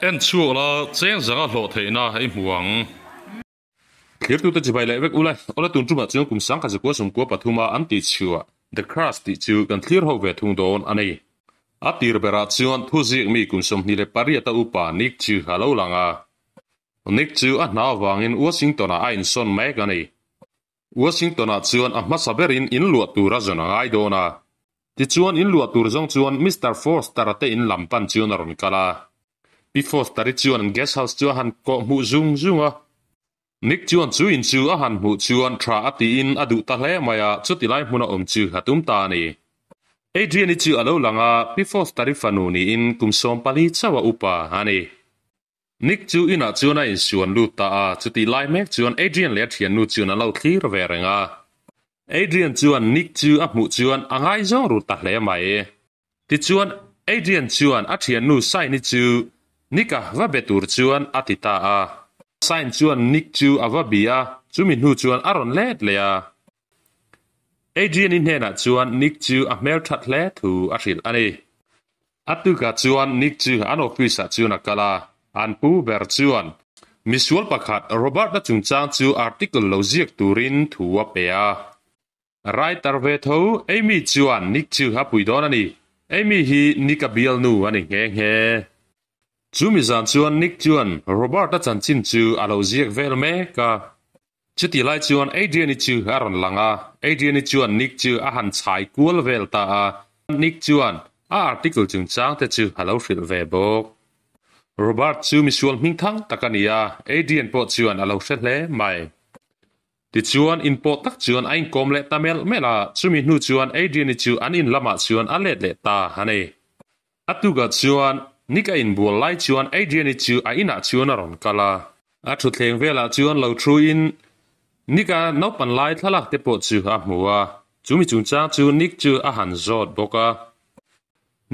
En chhuak la, cheng zanga hlawh theihna i hmu ang. Thirtute chibai leh vek ula, awle tun tumah chuan kum sangkhat zakua sawmkua pathuma an tih chhuah The Crush tih chu kan thlir ho ve thung dawn a ni. A tir berah chuan thuziak mi kum 28 a upa Nick chu a lo lang a. Nick chu a hna avangin Washington-ah a insawn mek a ni. Washington-ah chuan a hmasa berin in luah tur a zawn a ngai dawn a. Tichuan in luah tur zawng chuan Mister Foster-a te in lam pan chuan a rawn kal a. Pi Foster-i chuan an guest house chu a han kawh hmuh zung zung a. Nick chuan chu in chu a han hmuh chuan tha a tiin a duh ta hle mai a, chuti lai hmuna awm chu a tum ta a ni. Adrian-i chu a lo lang a, Pi Foster-i fanu niin kum 14 chauh a upa a ni. Nick chu inah chuan a insuan lut ta a, chutih lai mek chuan Adrian leh a thiannu chuan an lo thlir ve reng a. Adrian chuan Nick chu a hmuh chuan a ngaizawng ru ta hle mai. Tichuan Adrian chuan a thiannu Shine-i chu Nick-a va be tur chuan a ti ta a. Shine chuan Nick chu a va bi a, chumi hnu chuan a rawn let leh a. Adrian-i hnenah chuan Nick chu a hmelthat hle thu a hrilh a ni. A tukah chuan Nick chu an office ah chuan a kal a, an pu ber chuan misual pakhat Robert-a chungchang chu article lo ziak turin thu a pe a. Writer ve tho Amy chuan Nick chu a pui dawn a ni. Amy hi Nick-a bialnu a ni nghe nghe. Chumi zan chuan Nick chuan Robert-a chanchin chu a lo ziak vel mek a. Chuti lai chuan Adrian-i chu a rawn lang a, Adrian-i chuan Nick chu a han chhai kual vel ta a, Nick chuan a article chungchang te chu a lo hrilh ve bawk. Robert chu misual hming thang tak a ni a, Adrian pawh chuan a lo hre hle mai. Tichuan inpawh tak chuan a inkawm leh ta melh melh a, chumi hnu chuan Adrian-i chu an in lamah chuan a let leh ta a ni. A tukah chuan Nick a inbual lai chuan Adrian-i chu a inah chuan a rawn kal a. A thutthleng velah chuan lo thuin Nick-a naupan lai thlalak te pawh chu a hmu a, chumi chungchang chu Nick chu a han zawt bawk a.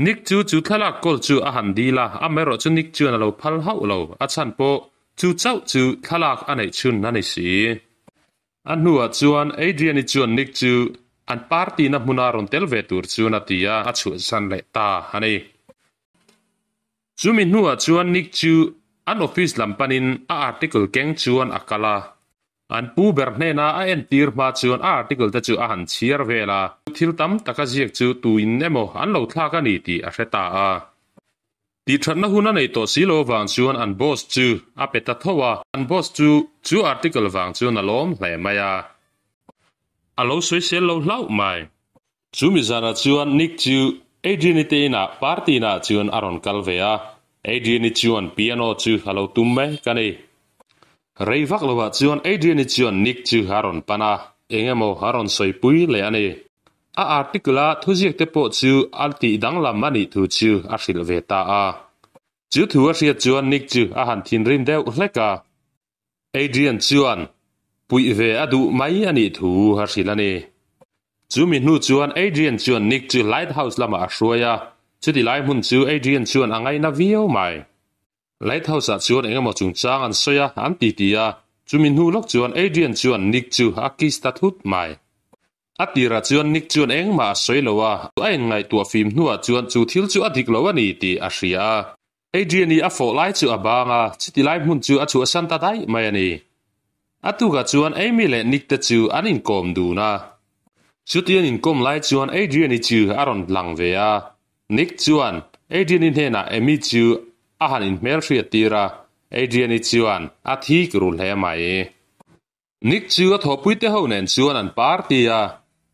Nick chu chu thlalak kawl chu a han dil a, amaherawh chu Nick chuan a lo phal hauh lo, a chhan pawh chu chauh chu thlalak a neih chhun a ni si. A hnuah chuan Adrian-i chuan Nick chu an party-na hmuna rawn tel ve tur chuan a ti a, a chhuahsan leh ta a ni. Chumi hnuah chuan Nick chu an office lam panin a article keng chuan a kal a. An pu ber hnena a entir hma chuan a article te chu a han chhiar vel a, thil tam taka ziak chu tuin emaw an lo thlak a ni tih a hre ta a. Tihthatna hun a nei tawh si lo vang chuan an boss chu a pe ta tho a, an boss chu chu article vang chuan a lawm hle mai a. A lo sawisel lo hlauh mai. Chu mi zanah chuan Nick chu Adrian-i te inah party naah chuan a rawn kal ve a, Adrian-i chuan piano chu a lo tum mek a ni. Rei vak lovah chuan Adrian-i chuan Nick chu a rawn pan a, eng emaw a rawn sawipui leh a ni. A article-a thuziak te pawh chu a tih danglam a nih thu chu a hrilh ve ta a. Chu thu a hriat chuan Nick chu a han thinrim deuh hlek a. Adrian chuan puih ve a duh mai a nih thu a hrilh a ni. Chu mi hnu chuan Adrian chuan Nick chu lighthouse lamah a hruai a, chuti lai hmun chu Adrian chuan a ngaina viau mai. Lighthouse-ah chuan eng emaw chungchang an sawi a, an ti ti a, chumi hnu lawk chuan Adrian chuan Nick chu a kiss ta thut mai. A tirah chuan Nick chuan engmah a sawi lo a, a inngaihtuah fim hnuah chuan chu thil chu a dik lo a ni tih a hria a. Adrian-i a fawh lai chu a bang a, chuti lai hmun chu a chhuahsan ta daih mai a ni. A tukah chuan Amy leh Nick te chu an inkawm dun a. Chuti an inkawm lai chuan Adrian-i chu a rawn lang ve a. Nick chuan Adrian-i hnenah Amy chu a han inhmelhriat tir a, Adrian-i chuan a thik ru hle mai. Nick chu a thawhpui te ho nen chuan an party a,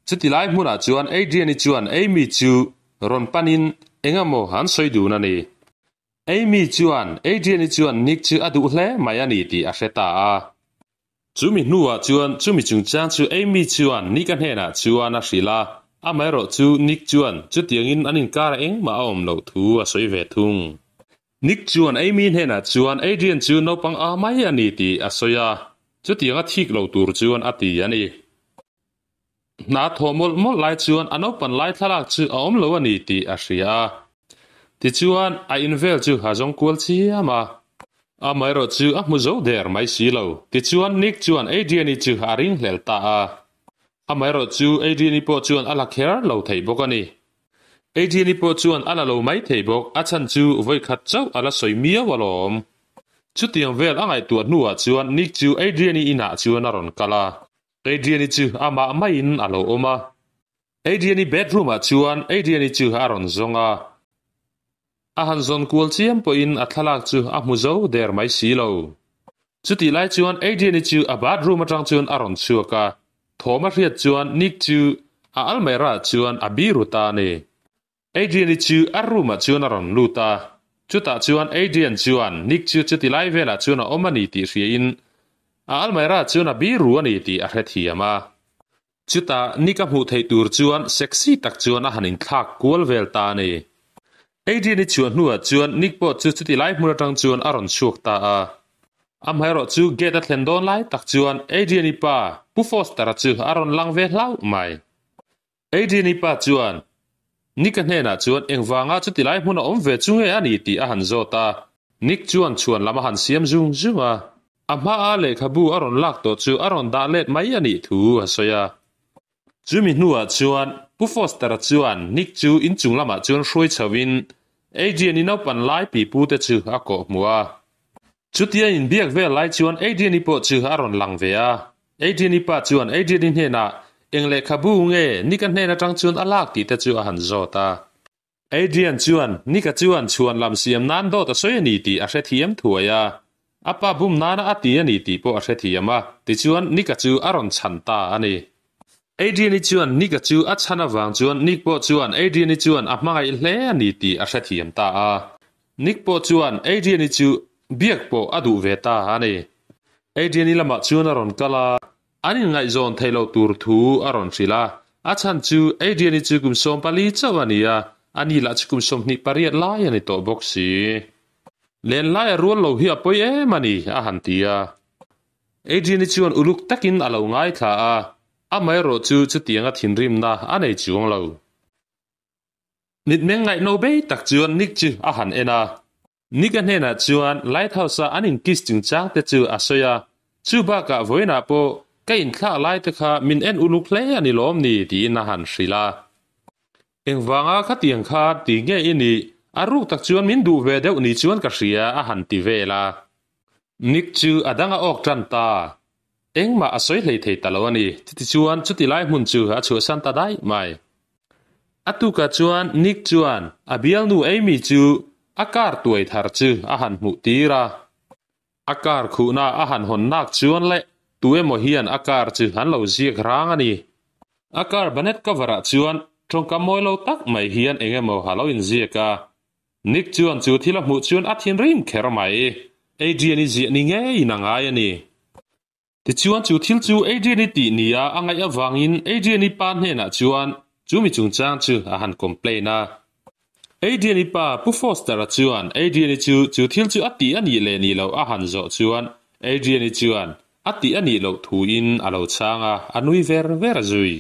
chuti lai hmunah chuan Adrian-i chuan Amy chu rawn panin engemaw an sawi dun a ni. Amy chuan Adrian-i chuan Nick chu a duh hle mai a ni tih a hre ta a. Chumi hnuah chuan chumi chungchang chu Amy chuan Nick-a hnenah chuan a hrilh a, amaherawh chu Nick chuan chutiangin an inkar engmah a awm loh thu a sawi ve thung. Nick chuan Amy hnenah chuan Adrian chu naupang a mai a ni tih a sawi a, chutiang a thik lo tur chuan a ti a ni. Hna thawh mawlh mawlh lai chuan a naupan lai thlalak chu a awm lo a ni tih a hria a. Tichuan, a in vel chu a zawng kual chiam a. Amaherawh chu a hmu zo der mai si lo. Tichuan, Nick chuan Adrian-i chu a ringhlel ta a. Amaherawh chu Adrian-i pawh chuan a la kher lo thei bawk a ni. Adrian-i pawh chuan a la lo mai thei bawk, a chhan chu vawi khat chauh a la sawi miau alawm. Chutiang vel a ngaihtuah hnuah chuan Nick chu Adrian-i inah chuan a rawn kal a. Adrian-i chu amah maiin a lo awm a. Adrian-i bedroom-ah chuan Adrian-i chu a rawn zawng a. A han zawn kual chiam pawhin a thlalak chu a hmu zo der mai si lo. Chutih lai chuan Adrian-i chu a bathroom atang chuan a rawn chhuak a, thawm a hriat chuan Nick chu a almirah chuan a biru ta a ni. Adrian-i chu a room-ah chuan a rawn lut a, chutah chuan Adrian chuan Nick chu chuti lai velah chuan a awm a ni tih hriain a almirah chuan a biru a ni tih a hrethiam a. Chutah Nick a hmuh theih tur chuan sexy tak chuan a han inthlak kual vel ta a ni. Adrian-i chhuah hnuah chuan Nick pawh chu chuti lai hmun atang chuan a rawn chhuak ta a. Amaherawh chu gate a thlen dawn lai tak chuan Adrian-i pa, Pu Foster-a chu a rawn lang ve hlauh mai. Adrian-i pa chuan Nick-a hnenah chuan engvanga chuti lai hmun a awm ve chu nge a ni tih a han zawt a. Nick chuan chhuan lam a han siam zung zung a. A hmaa lehkhabu a rawn lak tawh chu a rawn dah let mai a nih thu a sawi a. Chumi hnuah chuan Pu Foster-a chuan Nick chu inchung lamah chuan hruai chhoin Adrian-i naupan lai pipute chu a kawh hmuh a. Chutia inbiak vel lai chuan Adrian-i pawh chu a rawn lang ve a. Adrian-i pa chuan Adrian-i hnenah eng lehkhabu nge Nick-a hnen atang chuan a lak tih te chu a han zawt a. Adrian chuan Nick-a chuan chhuan lam siam nan dawt a sawi a ni tih a hrethiam thuai a. A pa bum nana a ti a ni tih pawh a hrethiam a, tichuan Nick-a chu a rawn chhan ta a ni. Adrian-i chuan Nick-a chu a chhan avang chuan Nick pawh chuan Adrian-i chuan a hmangaih hle a ni tih a hrethiam ta a. Nick pawh chuan Adrian-i chu biak pawh a duh ve ta a ni. Adrian-i lamah chuan a rawn kal a, an inngaihzawn theih loh tur thu a rawn hrilh a. A chhan chu Adrian-i chu kum 14 chauh a ni a, ani lah chu kum 28 lai a ni tawh bawk si. Lenlai a rual lo hi a pawi em a ni, a han ti a. Adrian-i chuan uluk takin a lo ngaithla a, amaherawh chu chutianga thinrimna a nei chuang lo. Mitmeng ngaihno bei tak chuan Nick chu a han en a. Nick-a hnenah chuan Lighthouse-a an inkiss chungchang te chu a sawi a, chu bakah vawiinah pawh ka inthlak lai te kha min en uluk hle a ni lawm ni tiin a han hrilh a. Engvanga khatiang kha ti nge i nih? A ruk tak chuan min duh ve deuh ni chuan ka hria a han ti vel a. Nick chu a dang a awk tan ta. Engmah a sawi hlei thei ta lo a ni. Chutichuan chuti lai hmun chu a chhuahsan ta daih mai. A tukah chuan Nick chuan a bialnu Amy chu a car tuai thar chu a han hmuh tir a. A car khuhna a han hawn nak chuan leh tu emaw hian a car chu an lo ziak rang a ni. A car bonnet cover ah chuan tawngkam mawi lo tak mai hian eng emaw a lo inziak a. Nick chuan chu thil a hmuh chuan a thinrim kher mai. Adrian-i ziah ni ngeiin a ngai a ni. Tichuan chu thil chu Adrian-i tih nia a ngaih avangin Adrian-i pa hnenah chuan chu mi chungchang chu a han complain a. Adrian-i pa Pu Foster-a chuan Adrian-i chu chu thil chu a tih a nih leh nih loh a han zawh chuan Adrian-i chuan a tih a nih loh thuin a lo chhang a, a nui ver ver zui.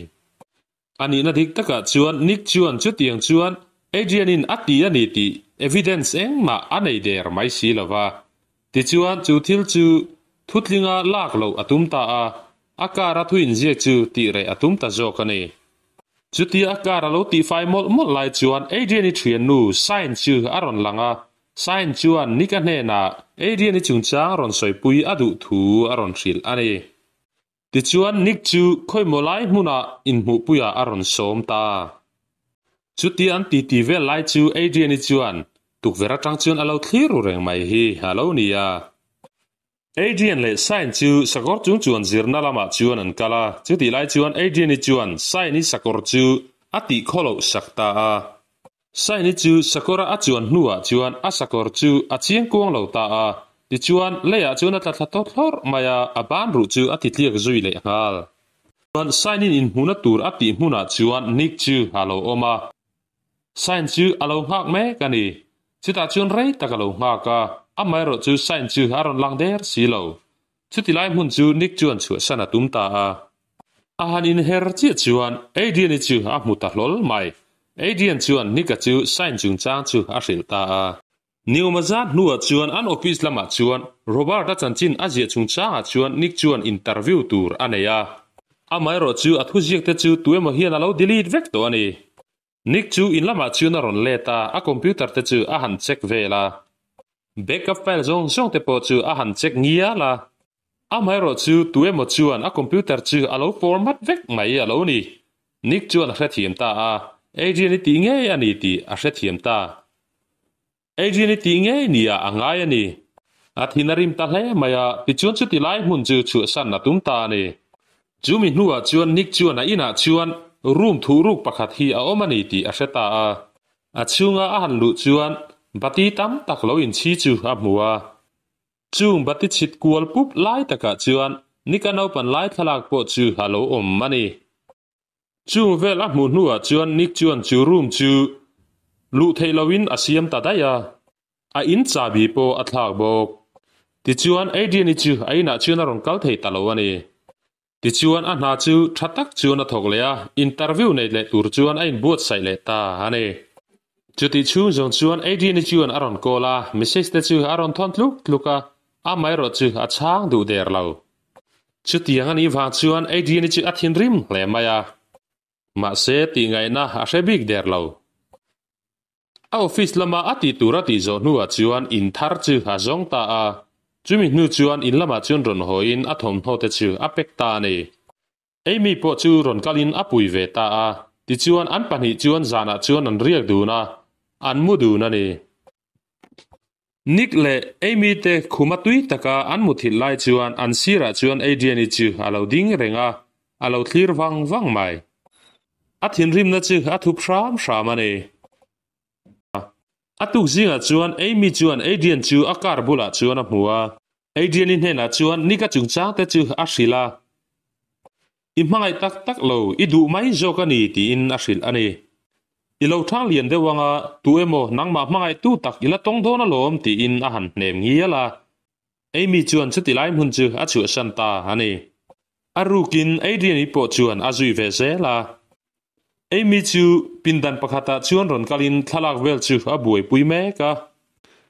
A nihna dik takah chuan Nick chuan chutiang chuan Adrian-in a ti a ni tih evidence engmah a nei der mai si lo va. Tichuan chu thil chu thutlinga lak loh a tum ta a, a car a thu inziak chu tih reh a tum ta zawk a ni. Chutia a car a lo tihfai mawlh mawlh lai chuan Adrian-i thiannu Shine chu a rawn lang a, Shine chuan Nick-a hnenah Adrian-i chungchang rawn sawipui a duh thu a rawn hrilh a ni. Tichuan Nick chu khawimaw lai hmunah inhmuhpuiah a rawn sawm ta. Chutia an titi vel lai chu Adrian-i chuan tukverh atang chuan a lo thlir ru reng mai hi a lo ni a. Adrian leh Shine chu sakawr chung chuan zirna lamah chuan an kal a, chutih lai chuan Adrian-i chuan Shine-i sakawr chu a tih khawloh sak ta a. Shine-i chu sakawra a chuan hnuah chuan a sakawr chu a chiang kuang lo ta a, tichuan leiah chuan a tla thla tawt hlawrh mai a, a ban ruh chu a ti tliak zui leh nghal. Chuan Shine-in inhmuhna tur a tih hmunah chuan Nick chu a lo awm a. Shine chu a lo nghak mek a ni. Chutah chuan rei tak a lo nghak a, amaherawh chu Shine chu a rawn lang der si lo. Chuti lai hmun chu Nick chuan chhuahsan a tum ta a. A han inher chiah chuan Adrian-i chu a hmu ta hlawl mai. Adrian chuan Nick-a chu sign chungchang chu a hrilh ta a. Niawma zat hnuah chuan an office lamah chuan Robert-a chanchin a ziah chungchangah chuan Nick chuan interview tur a nei a. Amaherawh chu a thuziakte chu tuemaw hian a lo delete vek tawh a ni. Nick chu in lamah chuan a rawn let a, a computer te chu a han check vel a. Backup file zawng zawng te pawh chu a han check ngial a. Amaherawh chu tu emaw chuan a computer chu a lo format vek mai a lo ni. Nick chuan a hrethiam ta a, Adrian i tih ngei a ni tih a hrethiam ta. Adrian i tih ngei nia a ngai a ni. A thin a rim ta hle mai a, tichuan chuti lai hmun chu chhuahsan a tum ta a ni. Chu mi hnuah chuan Nick chuan a inah chuan room thuhruk pakhat hi a awm a ni tih a hre ta a. A chhunga a han luh chuan bati tam tak lo inchhi chu a hmu a. Chung bati chhit kual pup lai takah chuan Nick-a naupan lai thlalak pawh chu a lo awm a ni. Chung vel a hmuh hnuah chuan Nick chuan chu room chu luh theih loin a siam ta daih a, a in chahbi pawh a thlak bawk. Tichuan Adrian-i chu a inah chuan a rawn kal thei ta lo a ni. Tichuan a hna chu tha tak chuan a thawk leh a, interview nei leh tur chuan a inbuatsaih leh ta a ni. Chutih chhung zawng chuan Adrian-i chuan a rawn call a, message te chu a rawn thawn tluk tluk a, amaherawh chu a chhang duh der lo. Chutiang a nih vang chuan Adrian-i chu a thinrim hle mai a, mahse tihngaihna a hre bik der lo. A office lama a tih tur a tih zawh hnuah chuan in thar chu a zawng ta a, chumi hnu chuan in lamah chuan rawn hawiin a thawmhnaw te chu a pek ta a ni. Amy pawh chu rawn kalin a pui ve ta a, tichuan an pahnih chuan zanah chuan an riak dun a, an mu dun a ni. Nick leh Amy te khuma tui taka an muthilh lai chuan an sirah chuan Adrian-i chu a lo ding reng a, a lo thlir vang vang mai. A thinrimna chu a thup hram hram a ni. A tuk zingah chuan Amy chuan Adrian chu a car bulah chuan a hmu a. Adrian-i hnenah chuan Nick-a chungchang te chu a hrilh a. I hmangaih tak tak lo, i duh mai zawk a ni tiin a hrilh a ni. I lo thang lian deuh anga tu emaw nangmah hmangaihtu tak i la tawng dawn alawm tiin a han hnem ngial a. Amy chuan chuti lai hmun chu a chhuahsan ta a ni. A rukin Adrian-i pawh chuan a zui ve zel a. Amy chu pindan pakhatah chuan rawn kalin thlalak vel chu a buaipui mek a.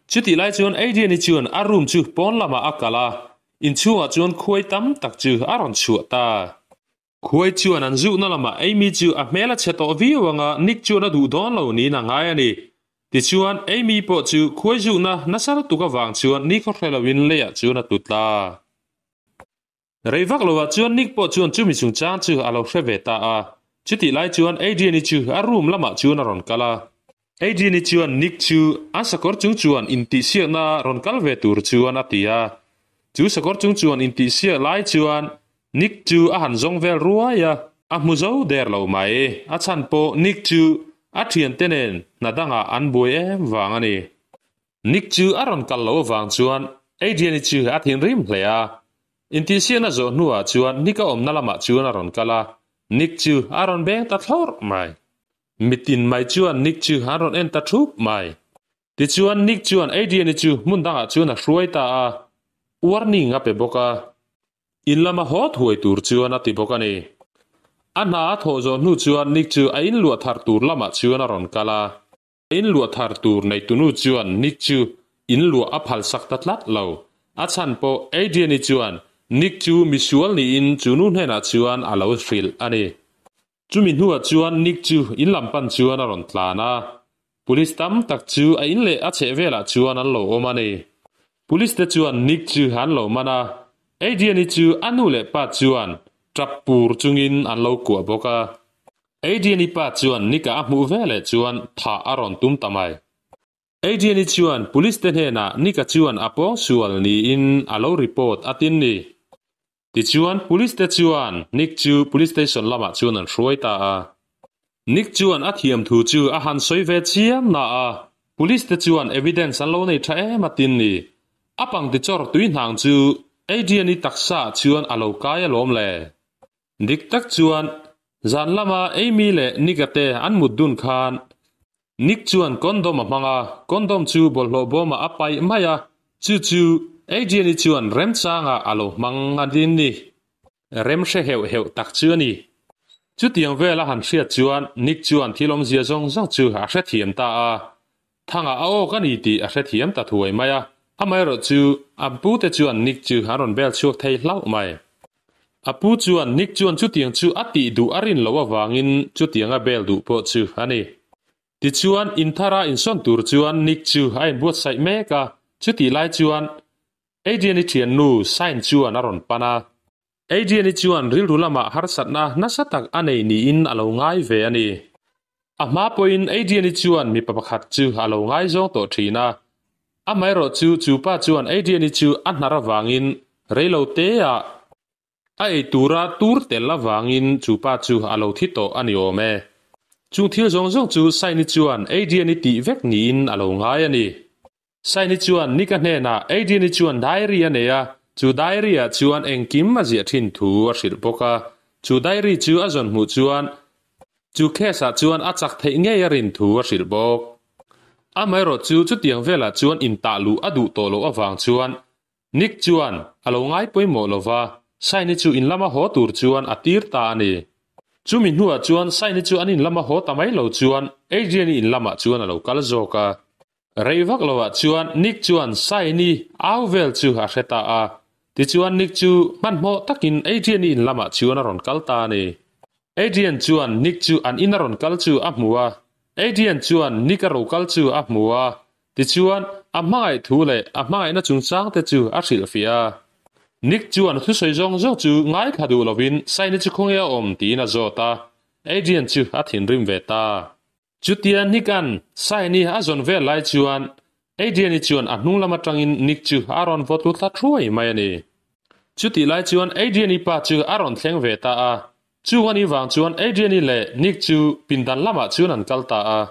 Chutih lai chuan Adrian-i chuan a room chu pawn lamah a kal a, inchhungah chuan khuai tam tak chu a rawn chhuah ta. Khuai chuan an zuhna lamah Amy chu a hmel a chhe tawh viau anga Nick chuan a duh dawn lo niin a ngai a ni. Tichuan Amy pawh chu khuai zuhna nasa lutuk avang chuan nikhaw hre loin leiah chuan a tut ta. Rei vak loah chuan Nick pawh chuan chumi chungchang chu a lo hre ve ta a. Chutih lai chuan Adrian-i chu a room lamah chuan a rawn kal a. Adrian-i chuan Nick chu an sakawr chung chuan intihsiakna rawn kal ve tur chuan a ti a. Chu sakawr chung chuan intihsiak lai chuan Nick chu a han zawng vel ruai a. A hmu zo der lo mai. A chhan pawh Nick chu a thiante nen hna dangah an buai em vang a ni. Nick chu a rawn kal lo avang chuan Adrian-i chu a thinrim hle a. Intihsiakna zawh hnuah chuan Nick-a awmna lamah chuan a rawn kal a, Nick chu a rawn beng ta thlawrh mai. Mitin mai chuan Nick chu an rawn en ta thup mai. Tichuan Nick chuan Adrian-i chu hmun dangah chuan a hruai ta a, warning a pe bawk a. In lama haw thuai tur chuan a ti bawk a ni. A hna a thawh zawh hnu chuan Nick chu a inluah thar tur lamah chuan a rawn kal a. In luah thar tur neitunu chuan Nick chu in luah a phalsak ta tlat lo. A chhan pawh Adrian-i chuan Nick chu misual niin chu nu hnenah chuan a lo hrilh a ni. Chumi hnuah chuan Nick chu in lam pan chuan a rawn tlan a. Police tam tak chu a in leh a chheh velah chuan an lo awm a ni. Police te chuan Nick chu an lo man a. Adrian-i chu a nu leh pa chuan tap pur chungin an lo kuah bawk a. Adrian-i pa chuan Nick-a a hmuh veleh chuan thah a rawn tum ta mai. Adrian-i chuan police te hnenah Nick-a chuan a pawng sual niin a lo report a tin ni. Tichuan police te chuan Nick chu police station lamah chuan an hruai ta a. Nick chuan a thiam thu chu a han sawi ve chiam na a, police te chuan evidence an lo nei tha em a tin ni. A pangti chawr tui hnang chu Adrian-i taksa ah chuan a lo kai alawm le. Dik tak chuan, zan lama Amy leh Nick-a te an mut dun khan Nick chuan condom a hmang a, condom chu bawlhhlawh bawmah a paih mai a, chu chu Adrian-i chuan remchangah a lo hmang a din ni. Rem hre heuh heuh tak chu a ni. Chutiang vel a han hriat chuan Nick chuan thil awmzia zawng zawng chu a hrethiam ta a, Thangah a awk a ni tih a hrethiam ta thuai mai a, amaherawh chu a pute chuan Nick chu an rawn bel chhuak thei hlauh mai. A pu chuan Nick chuan chutiang chu a tih duh a rin loh avangin chutiang a bel duh pawh chu a ni. Tichuan, in thara insawn tur chuan Nick chu a inbuatsaih mek a, chutih lai chuan Adrian-i thiannu Shine chuan a rawn pan a. Adrian-i chuan rilru lamah harsatna nasa tak a nei niin a lo ngai ve a ni. A hma pawhin Adrian-i chuan mipa pakhat chu a lo ngaizawng tawh thin a. Amaherawhchu chu pa chuan Adrian-i chu a hnar avangin reilo teah A ei tura tur tel avangin chu pa chu a lo thi tawh a ni awm e. Chung thil zawng zawng chu Saini chuan Adrian-i tih vek niin a lo ngai a ni. Saini chuan Nick-a hnenah Adrian-i chuan diary a nei a, chu diary-ah chuan engkim a ziah thin thu a hrilh bawk a. Chu diary chu a zawn hmuh chuan chu case-ah chuan a chak theih ngei a rin thu a hrilh bawk. Amaherawhchu chutiang velah chuan intah luh a duh tawh loh avang chuan Nick chuan a lo ngai pawimawh lo va, Saini chu in lama haw tur chuan a tir ta a ni. Chumi hnuah chuan Saini chu an in lama haw ta mai lo chuan Adrian-i in lamah chuan a lo kal zawk a. Rei vak lovah chuan Nick chuan Saini au vel chu a hre ta a. Tichuan Nick chu hmanhmawh takin Adrian-i in lamah chuan a rawn kal ta a ni. Adrian chuan Nick chu an in a rawn kal chu a hmu a. Adrian chuan Nick a ro kal chu a hmu a. Tichuan, a hmangaih thu leh a hmangaihna chungchangte chu a hrilhfiah a. Nick chuan thusawi zawng zawng chu ngaithla duh lovin Saini chu khawnge a awm tiin a zawt a, Adrian chu a thinrim ve ta. Chutia Nick-a'n Saini a zawn vel lai chuan Adrian-i chuan a hnung lam atangin Nick chu a rawn vawt lut thla thuai mai a ni. Chutih lai chuan Adrian-i pa chu a rawn thleng ve ta a, chung a nih vang chuan Adrian-i leh Nick chu pindan lamah chuan an kal ta a.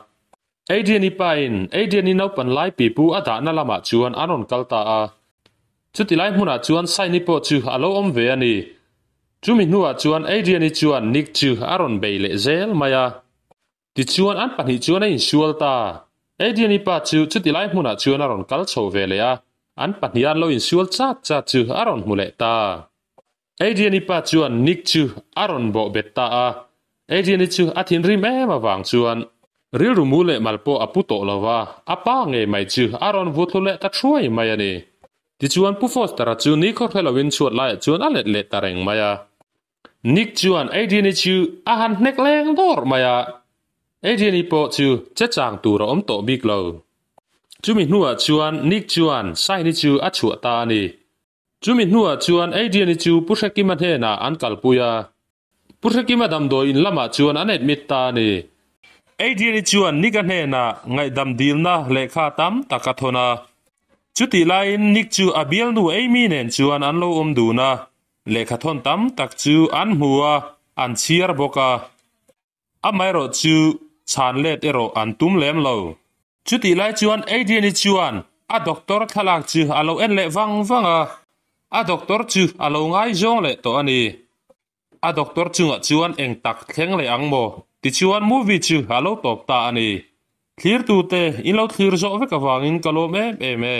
Adrian-i pain Adrian-i naupan lai pipu a dahna lamah chuan an rawn kal ta a. Chuti lai hmunah chuan Saini pawh chu a lo awm ve a ni. Chumi hnuah chuan Adrian-i chuan Nick chu a rawn bei leh zel mai a. Tichuan an pahnih chuan a insual ta. Adrian-i pa chu chuti lai hmunah chuan a rawn kal chho ve leh a, an pahnih an lo insual chat chat chu a rawn hmu leh ta. Adrian-i pa chuan Nick chu a rawn bawh bet ta a, Adrian-i chu a thinrim em avang chuan rilru mu leh mal pawh a pu tawh lo va, a pa ngei mai chu a rawn vu thlu leh ta thuai mai a ni. Tichuan Pu Foster-a chu ni khaw hre loin chhuat laiah chuan a let leh ta reng mai a. Nick chuan Adrian-i chu a han hnek leng dawrh mai a, Adrian-i pawh chu che chang tur a awm tawh bik lo. Chumi hnuah chuan Nick chuan Saini chu a chhuah ta a ni. Chumi hnuah chuan Adrian-i chu Pu Hrekima hnenah an kalpui a. Pu Hrekima damdawi in lamah chuan an admit ta a ni. Adrian-i chuan Nick-a hnenah ngaihdam dilna lehkha tam tak a thawn a. Chutih laiin Nick chu a bialnu Amy nen chuan an lo awm dun a, lehkha thawn tam tak chu an hmu a, an chhiar bawk a. Amaherawh chu chhan let erawh an tum lem lo. Chutih lai chuan Adrian-i chuan a doctor thlalak chu a lo en leh vang vang a, a doctor chu a lo ngaizawng leh tawh a ni. A doctor chungah chuan eng tak thleng leh ang maw? Tichuan movie chu a lo tawp ta a ni. Thlirtute in lo thlir zawh vek avangin ka lawm em em e.